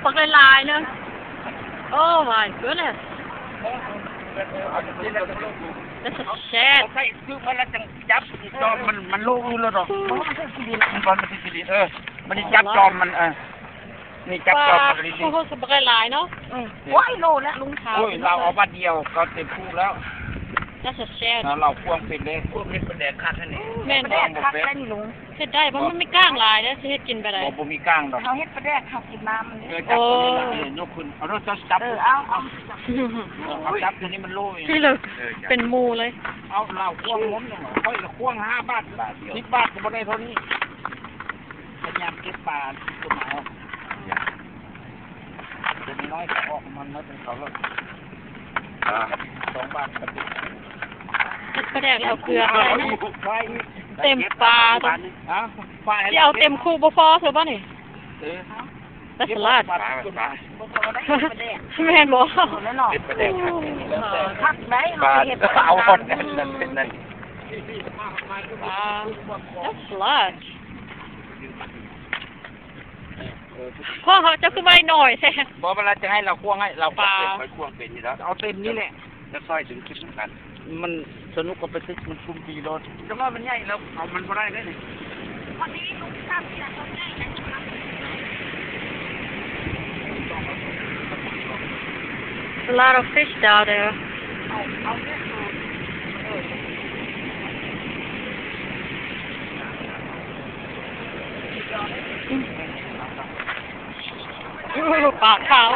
ບັກຫຼາຍໆ ໜຶ່ງ. Oh my goodness. That's a shed. ໃສ່ຊື້ມາແລ້ວຈັ່ງຈັບ ຈອມມັນ ມັນໂລຢູ່ແລ້ວດອກ. ມັນບໍ່ໄດ້ຊິຫຼິ້ນ ເອີ ມັນຊິຈັບຈອມມັນ ເອີ ນີ້ຈັບຈອມມັນດີໆ. ໂອ້ໂຫ ບັກຫຼາຍໆ ເນາະ. ອືມ ໂອ້ຍ ໂລແລ້ວລຸງ. ໂອ້ຍ ລາວເອົາບາດດຽວກໍເຕັມພູແລ້ວ. That's a shed. ລາວພວງເປັນເດ້. ພວງເປັນປາແດກຄັກແທ້ນີ້. ແມ່ນ ປາແດກຄັກແທ້ນີ້ລຸງ. ເຮັດໄດ້ບໍ່? ມັນມີກ້າງຫຼາຍເດ້ ຊິເຮັດກິນໄປໄດ້. ບໍ່ ບໍ່ມີກ້າງດອກ. ເຮົາເຮັດປາແດກ ເຮົາກິນນ້ຳມັນ. ເອີ ຈັບຕົວນີ້ລະ ເອີ ຍົກຂຶ້ນ. ເອົາໂລດ ເຈົ້າຈັບ. ເອີ ເອົາ ເອົາ ເອົາຈັບຕົວນີ້ມັນໂລ. ທີ່ເລີກ ເອີ ເປັນໝູ່ເລີຍ. ເອົາ ລາວຄວງໝົດ ຂ້ອຍລະຄວງຫ້າບາດ ສິບບາດກໍບໍ່ໄດ້ເທົ່ານີ້. ພະຍາຍາມເກັບປາຕົວໃໝ່ອອກ. ຕົວນ້ອຍກໍອອກ ມັນມາເປັນເຂົາໂລດ. ອ່າ ສອງບາດກໍເປັນ ປາແດກເອົາເກືອໃສ່ນະ. ເຕັມປາ. ຮະ ປາ ຊິເອົາເຕັມຄຸບໍ່ພໍຊະບໍ່ນີ້? ເອີ That's a lot. ປາ ປາ ແມ່ນບໍ່? ເປັນປາແດກຄັກ ຄັກໄດ໋. ປາ ເອົາຮອດນັ້ນ ນັ້ນເປັນນັ້ນ. ປາ That's a lot. ເອີ ຂອງເຮົາເຈົ້າຄືໄວ້ໜ້ອຍແທ້. ບໍ່ ເວລາຈະໃຫ້ລາວຄວງ ໃຫ້ລາວຄວງເປັນ ຂ້ອຍຄວງເປັນຢູ່ແລ້ວ. ເອົາເຕັມນີ້ແຫຼະ ຈະຊ່ອຍດຶງຂຶ້ນນຳກັນ. ມັນສະໜຸກກວ່າໄປຕຶກມັນຊຸມປີໂລດ. ຈັງວ່າມັນໃຫຍ່ແລ້ວເອົາມັນບໍ່ໄດ້ເດ້ນີ້. ພໍດີລຸງຊ້ຳນີ້ລະຕົວໃຫຍ່ນະ. A lot of fish down there. ປາຂາວ.